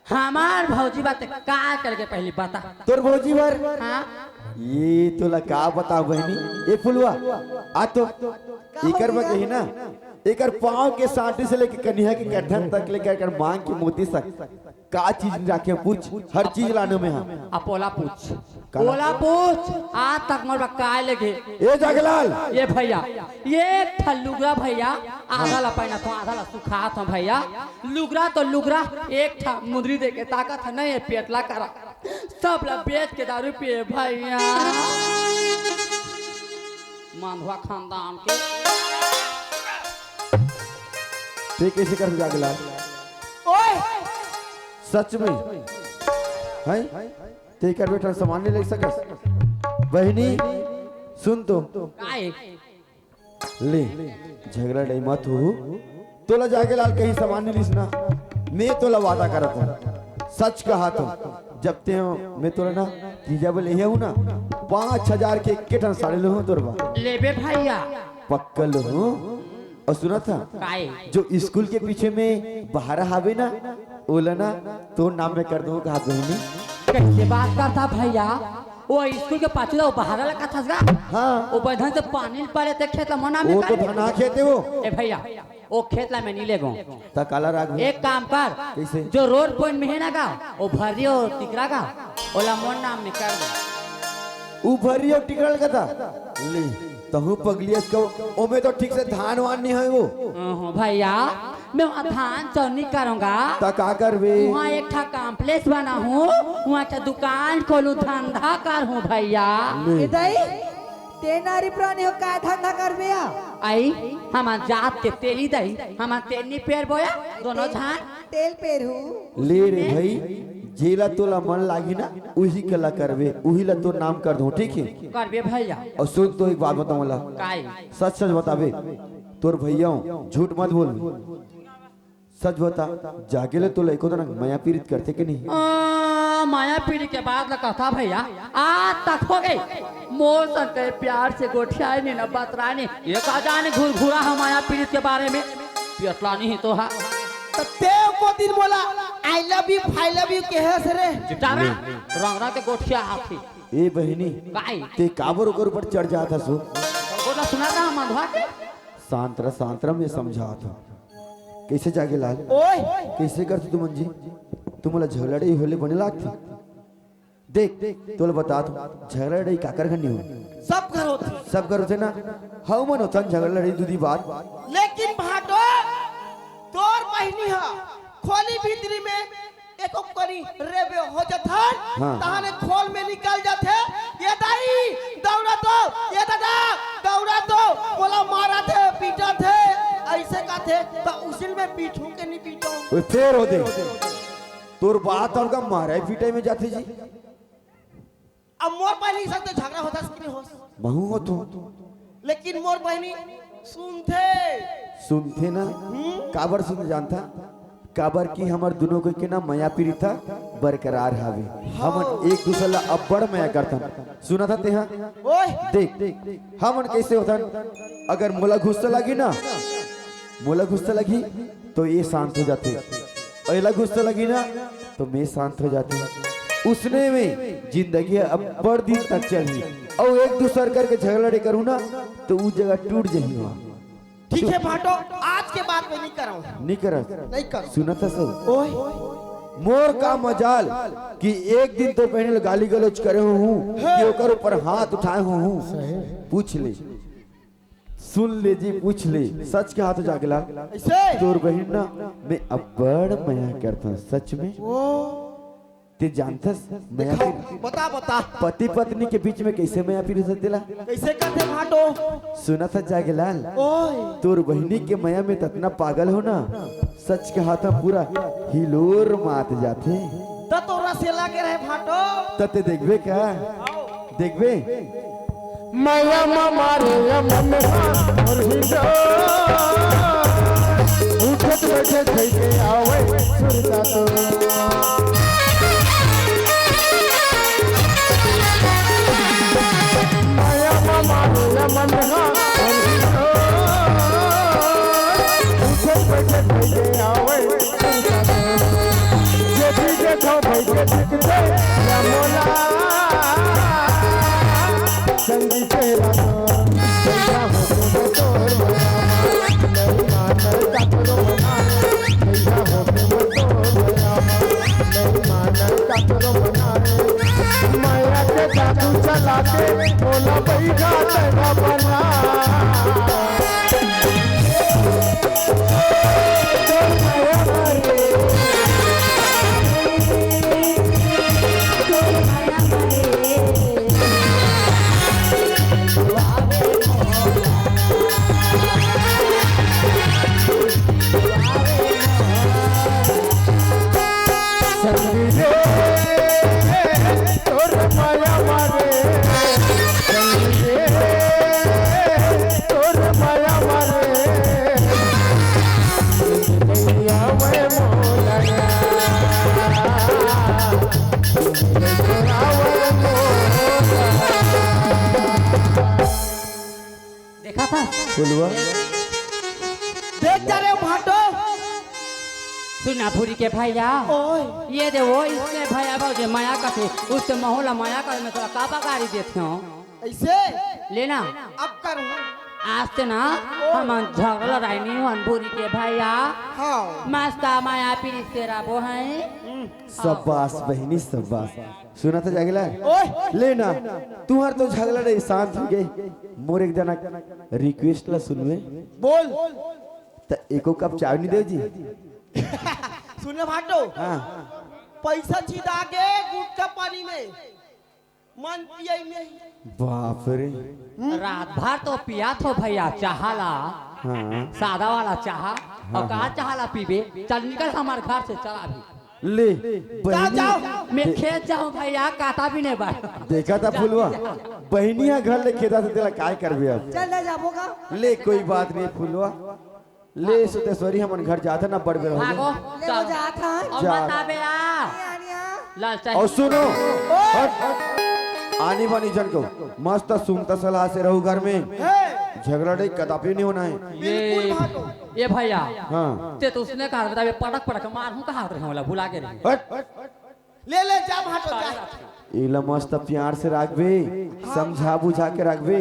हमार भौजी बर तैं का करबे, पहले बता। तोर भौजी बर? हाँ। ये तोला का बतावँव बहिनी, ए फुलवा, आ तो एकर बर कही ना, एकर पाँव के सांटी से लेके कनिहा के कटहन तक, लेके एकर मांग के मोती तक, का चीज राखे पूछ, हर चीज लानों मैं हा। अब ओला पूछ, काला? ओला पूछ, आज तक मोर बर काय लेगे? ए जगलाल। ए भैया, एक ठा लुगरा भैया, आधा ला पहिनत हों, आधा ला सुखात हों भैया। लुगरा तो लुगरा, एक ठा मुंदरी दे के ताकत हे, नहीं हे पेटला करा। सब ला बेच के दारू पिए भैया। मांधवा खानदान के। तैं कइसे कर जागला? ओए! सच में? हैं? तैं कर बेटा सामान नइ ले सकस? बहिनी, सुन तो। काय? ले, झगरा लड़ई मत हो। तोला जागेलाल कहीं सामान नइ लिस ना, मैं तोला वादा करत हों, सच कहत हों, जब तैं मैं तोला ना तीजा बर लेहे हूँ ना, पाँच हजार के एके ठन साड़ी लेहूँ तोर बर। लेबे भैया। पक्का लेहूँ। अउ सुनत हस, काय? जो स्कूल के पीछे में बहरा हावे ना, ओला ना तोर नाम में कर दूँ कहा बहिनी। कइसे बात करत हस भैया? ओ स्कूल के पाछू ला ओ बहरा ला कथस गा? हाँ। ओ बइठन से पानी पड़े ते खेत ला मोर नाम में वो तो कर। धना खेत हे वो। ए भैया, ओ खेत ला मैं नइ लेगों। त काला राखबे? एक काम कर। कइसे? जो रोड पॉइंट में हे ना गा, ओ भर्री अउ टिकरा गा, ओला मोर नाम में कर दे। उ भर्री अउ टिकरा ल कथस? ले, तहूँ पगली अस का, ओमे तो ठीक से धान वान नइ होय वो। ओहो भैया, मैं उहाँ धान चाउर नइ करँव गा। त का करबे? उहाँ एक ठा कॉम्प्लेक्स बनाहूँ, उहाँ एक ठा दुकान खोलहूँ, धंधा करहूँ भैया। ले। ए दाई, तैं नारी प्राणी हो, काय धंधा करबे या? अई, हमर जात के तेली दाई, हमन तेल नइ पेरबो या, दूनों झन। तेल पेरहूँ। ले रे भई, जेला तोला मन लागही ना, उही के ला करबे, उही ला तोर नाम कर दूँ, ठीक हे? करबे भैया। अउ सुन तो एक बात बतावँव ला। काय? सच सच बताबे, तोर भैया हूँ, झूठ मत बोल। सच बता, जागेलाल तोला एको दन मया पीरित करथे के नहीं? आ, मया पीरित के बात ला कथस भैया, आज तक होगे। मोर संग कहीं प्यार से गोठियाय नहीं ना बतराय नहीं। ये का जाने घुरघुरा हे मया पीरित के बारे में। पेटला नहीं तो हा। त तैं ओ दिन मोला I love you, I love you कहे हस रे। चुपचाप रह, रंगरा के गोठिया हाथी। ए बहिनी, काय? तैं काबर ओकर ऊपर चढ़ जात हस ओ? ओला सुनात हस मंधवा के? शांत रह, शांत रह, मैं समझात हूँ। कइसे जागेलाल? ओए! कइसे करथो तुमन जी? तुमन ला झगड़ा लड़ई होले बने लागथे? देख, तोला बतात हूँ, झगड़ा लड़ई काकर घर नइ होय? सब घर होथे। सब घर होथे ना? हमन होथन झगड़ा लड़ई दूदी बात। लेकिन भाटो, तोर बहिनी ह खोली भीतरी में एको कनी रेबे हो जथन, हाँ। तहाने खोल में निकल जाथे, "ये दाई, दौड़ा तो, ये दादा, दौड़ा तो, मोला मारथे, पीटथे," अइसे कथे, त उसिल में पीटहूँ के नइ पीटहूँ? ओए, फेर होथे। तोर बात अउ का मारई पीटई में जाथे जी? अब मोर बहिनी संग तो झगड़ा होथस कि नइ होस? महूँ होथों। लेकिन मोर बहिनी सुनथे। सुनथे ना? हम्म। काबर सुनथे जानथस? काबर कि हमर दूनों कोई के ना मया पीरित ह बरकरार हावे। हाँ। हमन एक दूसर ला अब्बड़ मया करथन। सुनत हस तेहा? ओए! देख, हमन कइसे होथन? अगर मोला गुस्सा लगही ना, मोला गुस्सा लगही, तो ये शांत हो जाथे। अउ एला गुस्सा लगही ना, तो मैं शांत हो जाथों। उसने में जिंदगी ह अब्बड़ दिन तक चलही, अउ एक दूसर करके झगड़ा नइ करहूं ना, त ऊ जगह टूट जही वहां। ठीक हे भाटो, आज के बाद में नइ करंव। नइ करस। नइ करंव। सुनत हस? ओए। मोर का मजाल कि एक दिन तोर बहिनी ल गाली गलौज करे होहूं, कि ओकर ऊपर हाथ उठाए होहूं। पूछ ले, सुन ले जी, पूछ ले, सच कहाथंव जागेलाल। अइसे? तोर बहिनी ना मैं अब्बड़ मया करथंव, सच में। ओ। तें जानथस, मया दिखाओ, फिर बता, बता। पति पत्नी के बीच में कइसे मया फिर होथे तेला? कइसे करथे भाटो? सुनत हस जागेलाल, ओए। तोर बहिनी के मया में त अतना पागल हों ना, सच कहाथंव पूरा हिलोर मात जाथे। त तोर रसेला के रहे भाटो। त तें देखबे का? देखबे? मया मा मारे या मन हा मोर हिलोर, उठत बइठत धइके आवय सुरता तो। मया मा मारे या मन हा मोर हिलोर, उठत बइठत धइके आवय। जे भी देखो भाई के दिखते या मोला, संगी चेहरा तो भैया हो के वो तोर मया मा, नहीं मानल काकरो मना रे, भैया हो के वो तोर मया मा, नहीं मानल काकरो मना रे। मया के जादू चला के मोला बैठा तेरा बना। संगी रे, तोर मया मारे, संगी रे, तोर मया मारे, नैया में मोला, नैया में मोला। देखा था? फुलवा। देख जा रे भाटो। सुना भूरी के भैया। ओए। ये दे वो इसने भैया बाबू जे मया कथे, उससे महुला मया कर में तोला का बगारी देत हंव। अइसे? लेना। अब करूं। आज से ना, ओए। हम झगड़ा लड़ाई नइ होन भूरी के भैया। हां। मस्त मया प्रीत से रहिबो हंय। हम्म। शाबाश बहिनी, शाबाश। सुनत हस जागेलाल? ओए। लेना, तुंहर तो झगड़ा नइ, शांत हो गे। मोर एक जना request ला सुनबे। बोल। त एको कप चाय नइ देव जी? सुन भाटो। हां। पैसा छिदा के गुटखा पानी में, मन पियई में। बाप रे। रात भर तो पियाथंव भैया चाहा ला। हां। सादा वाला चाहा। हां, अउ का हां। चाहा ला पीबे? चल निकल हमर घर से, चल अभी। ले, जा, बहिनी। जाओ। मैं खेत जाहूं भैया, कांटा बीने बर। देखा था फुलवा, बहिनी ह घर ले खेदा थे, तेला काय करबे अब? चल ना जाबो का? ले, कोई बात नहीं फुलवा। ले सुतेश्वरी, हमन घर जाथन ना, बड़ बेर हो गे। भागो, ले, वो चल। जात हन। अउ जा। मत आबे आ। नहीं आनी आ। लाल चाय। अउ सुनो, ओए। हट, हट। आनी बानी झन कहो, मस्त सुनता सलाह से रहू घर में। हे। झगड़ा नहीं, कदापि नहीं होना हे। बिल्कुल ये, भाटो। ये भैया। हां। तें तो उसने कहा, बताबे, पटक पटक मारहूं कहा रहे होला, भुला गे रहे। हट। ले, ले, जा भाटो, जा। एला मस्त प्यार से राखबे, समझा बुझा के राखबे।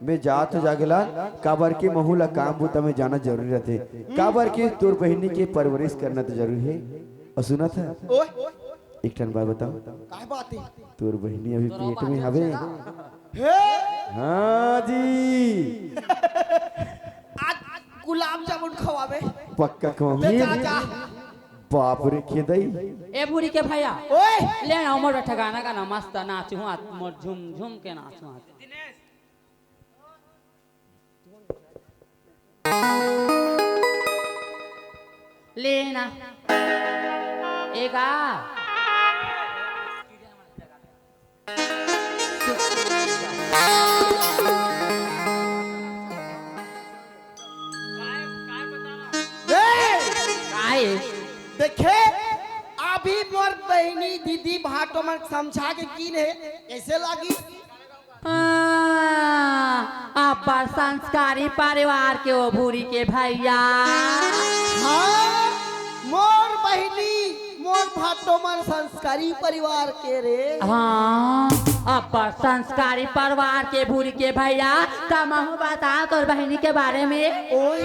मैं जात हंव जागेलाल, काबर के महूं ला काम बूता में जाना जरूरी रहिथे। काबर के तोर बहिनी के परवरिश करना तो जरूरी हे। अउ सुनत हस? ओए। एक ठन बात बताओ। काय बात हे? तोर बहिनी अभी पेट में हवे। हे? हां जी। आज गुलाब जामुन खवाबे। पक्का खवाबे। ले जा, जा। बाप रे, खेदई। ए भूरी के भैया। ओए। ले ना, मोर ठिकाना का ना मस्त नाचहूं आज, मोर झूम झूम के नाचहूं आज। ले ना। एगा। ए! काय? देखे, अभी मोर बहिनी, दीदी, भाटो मन समझा के कीन हे, कइसे लागी? हाँ, अब्बड़ संस्कारी परिवार के ओ भूरी के भैया। हाँ, मोर बहिनी, मोर भाटो मन संस्कारी परिवार के रे। हाँ, अब्बड़ संस्कारी परिवार के भूरी के भैया, त महू बता तोर बहिनी के बारे में। ओए।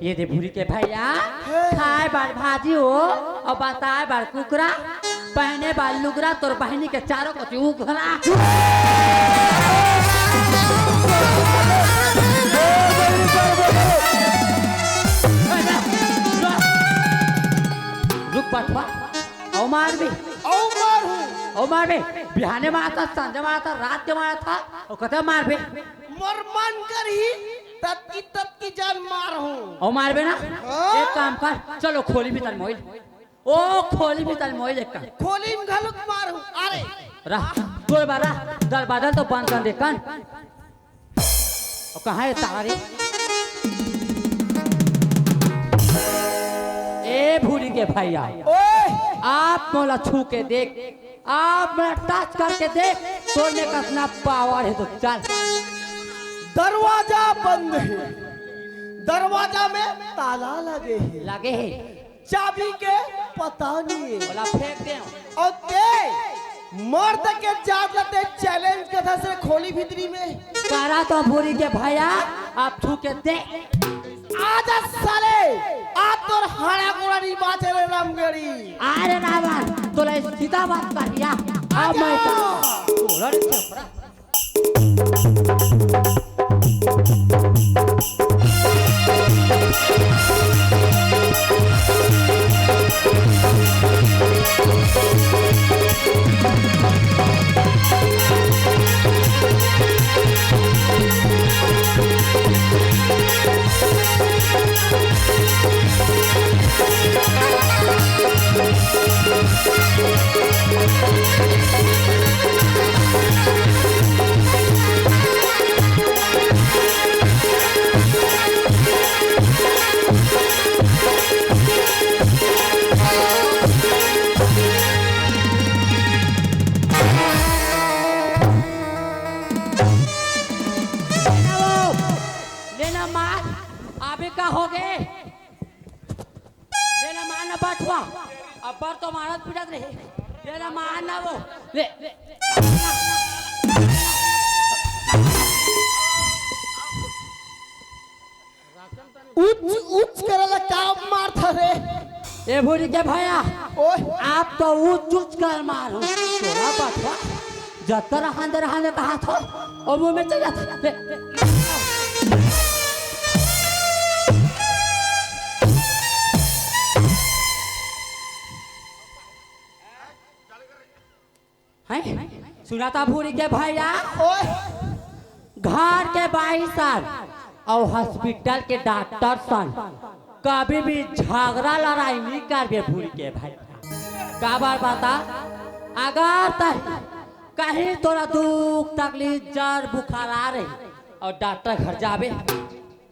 ये दे भूरी के भैया, हे। खाए बर भाजी हो, अउ बताए बर कुकरा, पहने बर लुगरा, तोर बहिनी के चारों कोती उघरा। रुक बटवा, अउ मारबे। अउ मारहूँ। अउ मारबे। बिहाने मारथा, संझा मारथा, रात के मारथा, अउ कते मारबे। मोर मन करही, ततकी ततकी जान मारहूँ। अउ मारबे ना? हाँ। एक काम कर, चलो खोली भीतर मोइल। ओ खोली भीतर मोइल एक काम। खोली में घलुक मारहूँ। अरे। रह, तोर बारा, दरवाजा तो बंद कर दे कन। अउ कहाँ हे तारा रे? ए भूरी के भैया, ओए! आप मोला छू के देख, आप मोला टच करके देख, तोर में कतना पावर हे तो चल। दरवाजा बंद हे, दरवाजा में ताला लगे हे। लगे हे। चाबी के पता नहीं हे। ओला फेंक दे। अउ ते मर्द के जात ल ते चैलेंज करथस रे खोली भीतरी में। करा तो भूरी के भैया, आप छू के दे। आजा साले, आज तोर हाड़ा गोड़ा नहीं बाचे रे रामगढ़ी। अरे रावण, तोला सीधा बात करिया। अब मैं आजा। तोरा रे छपरा। लेना मार, अभी का हो गए? लेना मार ना बटवा, अब्बड़ तो मारत पीटत रहे। लेना मार ना वो, ले, ले। उच्च उच्च करे ला का मारथा रे? ए भूरी के भैया, ओए। आप तो उच्च उच्च कर मारो। तोला बटवा, जतर हांदर हांदर कहा थो, और मुंह में चला था। ले। हैं? सुना था भूरी के भैया? ओए। घर के बाई सन अउ हॉस्पिटल के डॉक्टर सन कभी भी झगड़ा लड़ाई नहीं करबे भूरी के भैया। काबर बता, अगर तहीं कहीं तोला दुख तकलीफ जर बुखार आ रही अउ डॉक्टर घर जाबे,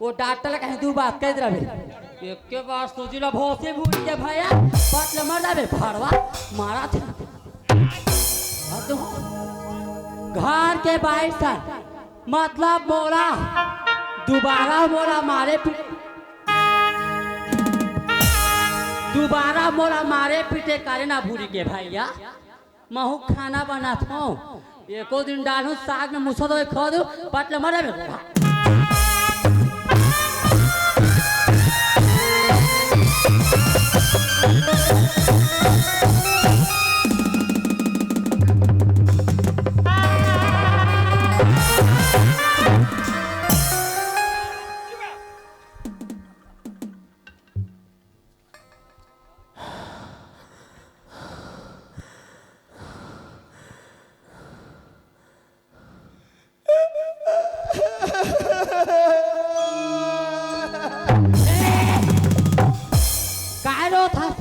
वो डॉक्टर ला कहीं दू बात कह दे रहे। एके बार सूजी ला भोसी भूरी के भैया, पट ले मर जाबे भड़वा, मारा थे। घर के बाई सन, मतलब मोला, दोबारा मोला मारे पीटे, दोबारा मोला मारे पीटे करे ना भूरी के भैया। महू खाना बनात हूँ। एको दिन डालहूँ साग में मुसर दवाई खा दो, पट ले मरे में। काय रोत हस?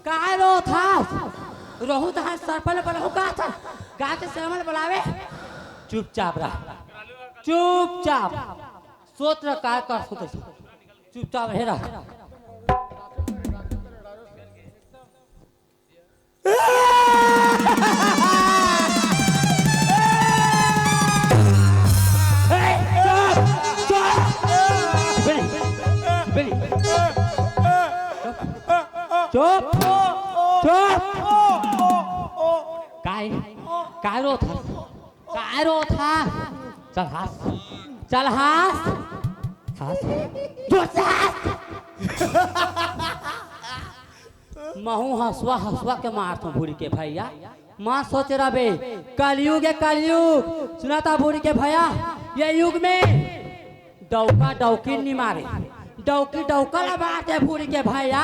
काय रोत हस? रोहू तहां सरपल बलहू का था? गाय के सेवल बुलावे? चुपचाप रह। चुपचाप। सोच रह काय कर सोच। चुपचाप हे रह। चुप, चुप। बेली, बेली। चुप, चुप, चुप। काय रोथस? काय रोथस? चल हाँस। चल हाँस। हाँस। जोर से हाँस। महूँ हँसवा हँसवा के मारथों भूरी के भैया। मत सोच रबे, कलयुग हे कलयुग। सुनत हस भूरी के भैया, ये युग में डौका डौकी नी मारे, डौकी डौका ला मारथे भूरी के भैया।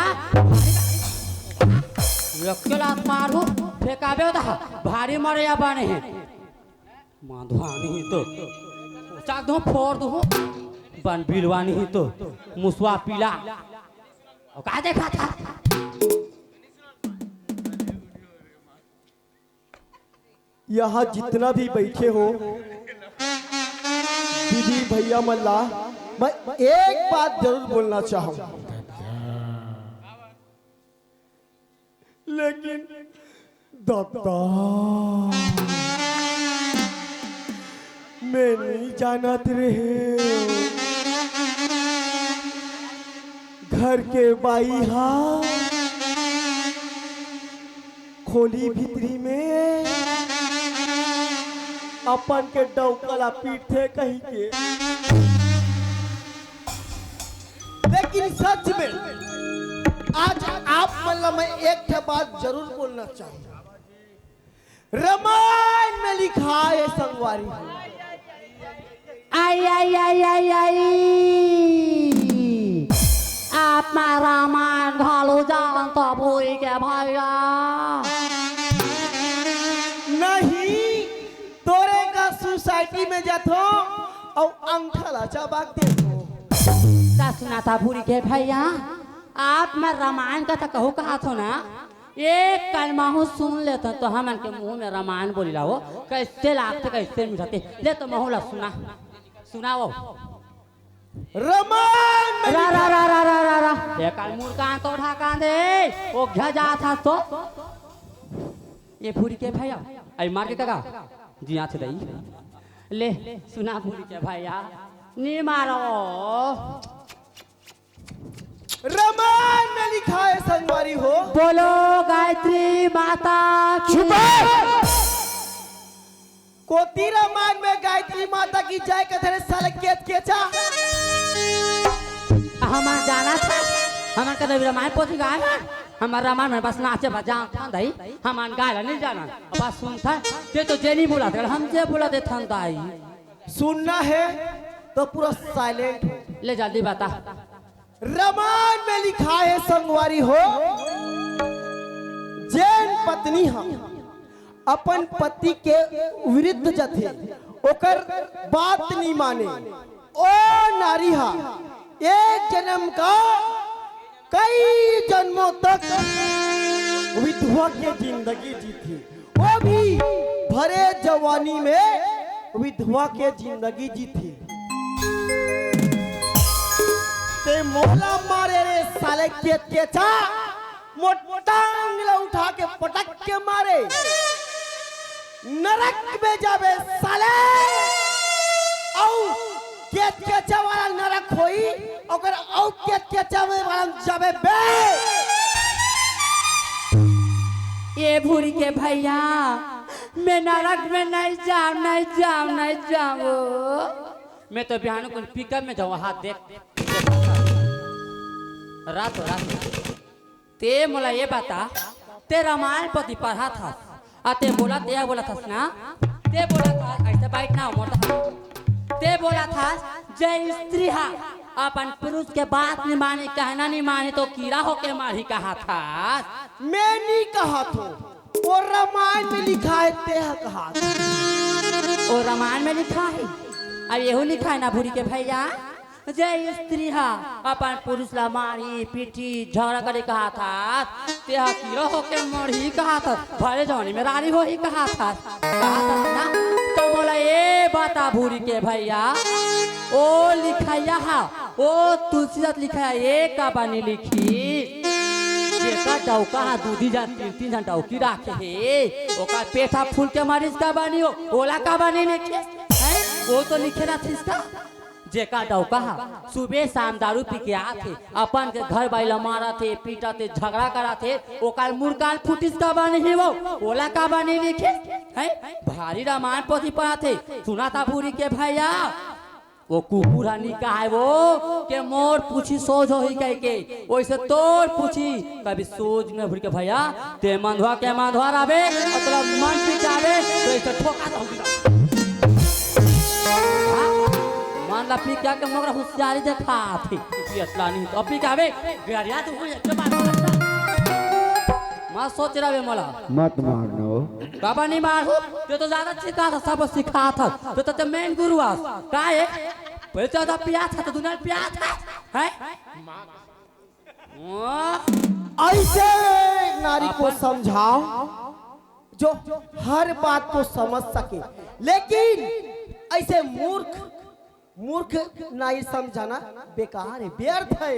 एक लात मारहूँ, फेंकाबे त भारी मरे या बने हे। माधुआनी ही तो, चाक दो फोड़ दो, बन बिलवानी ही तो, मुसवा पीला। अउ का देखत हस? यहाँ जितना भी बैठे हो, दीदी भैया मन ला, मैं एक बात जरूर बोलना चाहूँ। लेकिन ददा, मैं नहीं जानत रहे घर के बाई हा खोली भीतरी में अपन के डौका ला पीटथे कही के। लेकिन सच में आज आप मन ला मैं एक ठे बात जरूर बोलना चाहूँ। रामायण में लिखाय हे संगवारी हो। आई, आई, आई, आई, आई। आप मन रामायण घलो जानथव भूरी के भैया। नहीं, तोरे का सोसाइटी में जाथों अउ अंगठा ला चबा के देखों। त सुनत हस भूरी के भैया, आप मन रामायण कथा कहूँ कहत हव ना, एक कान महूँ सुन लेथों त हमन के मुँह में रामायण बोली ला वो, कइसे लागथे, कइसे मिठाथे। ले त महूँ ला सुना, सुनावव। रामायण में रा, रा, लिखा रा, रा, रा, रा, रा। एक कान मुड़ कान तो ढाका दे, ओ घ्या जात हस तो। ये भूरी के भैया, आई मार के कका, जी आथे दई। ले, सुना भूरी के भैया, नी मारो। रामायण में लिखाय हे संगवारी हो। बोलो गायत्री माता की। चुप है। कोती रामायण में गायत्री माता की जय कथे रे साले केचकेचा। हमन जानत हन, हमन कदे भी रामायण पोथी गाय हन। हमर रामायण में बस नाचे बजावथन दई, हमन गाय ला नहीं जानन। बस सुनथन, ते तो जे नहीं बोलत, हम जे बोला देथन दाई। सुनना है तो पूरा साइलेंट हो। ले जल्दी बता। रामायण में लिखाय हे संगवारी हो, जेन पत्नी ह अपन पति के विरुद्ध जथे, ओकर बात नी माने, ओ नारी ह एक जन्म का कई जन्मों तक विधवा के जिंदगी जीथे, वो भी भरे जवानी में विधवा के जिंदगी जीथे। ते मोला मारे रे साले केचकेचा, मोर टांग ला उठा के पटक के मारे। नरक में जाबे साले। अउ केचकेचा वाला नरक होई, ओकर अउ केचकेचा वाला में जाबे बे। ए भूरी के भैया, मैं नरक में नहीं जाव, नहीं जाव, नहीं जाव। मैं तो बिहान को पिकअप में जाऊँ, हाथ देख। रात हो, रात हो। ते मोला ये बता, ते रामायण पोथी पढ़त हस, अ ते बोलत, ते बोलत हस ना, ते बोलत हस, ऐसे बैठ ना, मोटा। ते बोलत हस, जे स्त्री हा अपन पुरुष के बात नहीं माने, कहना नहीं माने, तो कीड़ा होके मारही कहत हस। मैं नहीं कहत हों, वो रामायण में लिखाय हे, ते ह कहत हस। वो रामायण में लिखाय हे, अउ एहू लिखाय हे ना भूरी के भैया। जे स्त्री हा अपन पुरुष ला मारही, पीटही, झगड़ा करही कहत हस, ते हा कीड़ा होके मरही कहत हस, भरे जवानी में रारी होही कहत हस, कहत हस ना। तो मोला ये बता भूरी के भैया, ओ लिखइया हा, ओ तुलसीदास लिखइया, ये काबर नी लिखिस? जेकर डौका हा दू दू झन, तीन तीन झन डौकी राखे हे, ओकर पेट हा फूल के मरिस काबर नी हो, ओला काबर नी लिखिस? हैं? वो तो लिखे रहितिस का? जेका डौका ह सुबह शाम दारू पी के आथे, अपन के घर बाई ल मारत हे, पीटत हे, झगड़ा करत हे, ओकर मुर्कान फुटिस का बने हे वो, ओला का बने लिखे? हैं? भारी रामायण पोथी पढ़त हे, सुना था भूरी के भैया, वो कुकुर ह निकाय वो के मोर पूछी सोझ होही कह के, ओइसे तोर पूछी कभी सोझ न भूरी के भैया, ते मंधवा के मंधवा रहबे, मतलब मन पिटाबे, तो इसे ठोका दो। हाँ? मन ला पी क्या के मगर होशियारी देखा थी। कि असला नहीं तो पी क्या बे, गरिया तो हुई, अच्छे बात करता। मैं सोच रहा बे मोला। मत मारना हो। बाबा नहीं मारू, जो तो ज्यादा सिखा था, सब सिखा था। जो तो, तो मेन गुरु आस। का है? पहले तो ज्यादा पिया था, तो दुनिया पिया था। हैं? वाह! ऐसे नारी को अपन समझाओ जो हर बात को समझ सके, लेकिन ऐसे मूर्ख, मूर्ख नारी समझाना बेकार है, व्यर्थ है।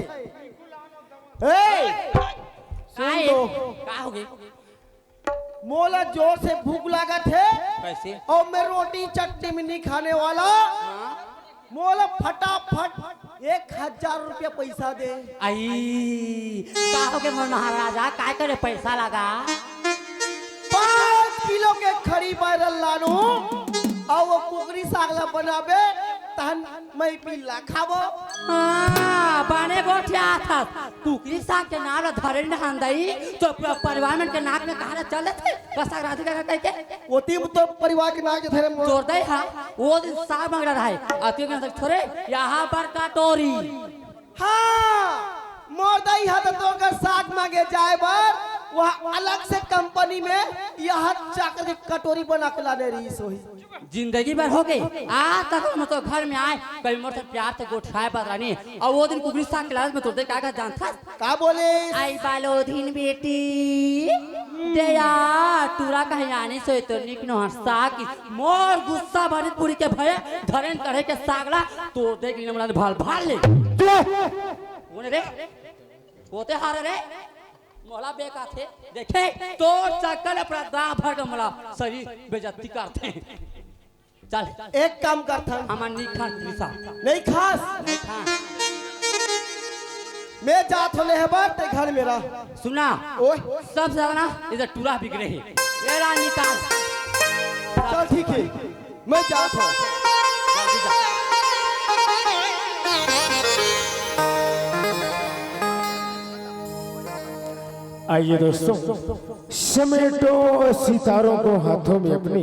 ए, सुन काहे? लो। का हो गई? मोला जोर से भूख लागत है। कैसे? और मैं रोटी चटनी में नहीं खाने वाला। हाँ? मोला फटाफट एक हजार रुपया पैसा दे। आई, का हो गए मोर महाराजा, काय करे पैसा लगा? पाँच किलो के खड़ी बैरल लानू, और वो कुकरी साग ला बनाबे, तहन मैं पिल्ला खाबो। हाँ, बने गोठिया था। कुकरी साग के नाम ला धरे न हंदई, तो प-, परिवार मन के नाक में कहाँ चलत है? रसा राधिका का कह के? ओती तो परिवार के नाक के धरे मोर। जोर दे हा, वो दिन साग मांग रहा है। अति के छोरे, यहाँ पर कटोरी। हाँ, मोर दाई हा तो तोकर साग मांगे जाए बर, वहाँ अलग से कंपनी में यहाँ चाकर के कटोरी बना के लाने रही सोही। जिंदगी भर हो गई, आज तक हम तो घर में आए, कभी मोर से प्यार से गोठियाए बात रानी, और वो दिन कुकरी साग के लालच में तोर दे का का जानता? का बोले? आई बालोधीन बेटी, दे यार, टूरा कहीं आने सोए तो निक नोहर साग की, मोर गुस्सा भरी पूरी के भय, धरेन करे के सागला, तोर दे के मोला भाल भाल ले। चुप! कौन रे? होते हारे रे? मोला बेका थे, देखे, तोर चक्कर में पूरा गांव भर के मोला सही बेइज्जती करते हैं। चल। एक काम करथन। हमन नहीं खान निशा। नहीं खास। नहीं खान। मैं जात हो लेहे बर, ते घर में रह। सुना। ओए। सब से ज्यादा ना, इधर टूरा बिगड़े है। ये रहा निकाल। चल ठीक है, मैं जात हूँ। जल्दी जा। आइए दोस्तों, समेटो सितारों को हाथों में अपनी,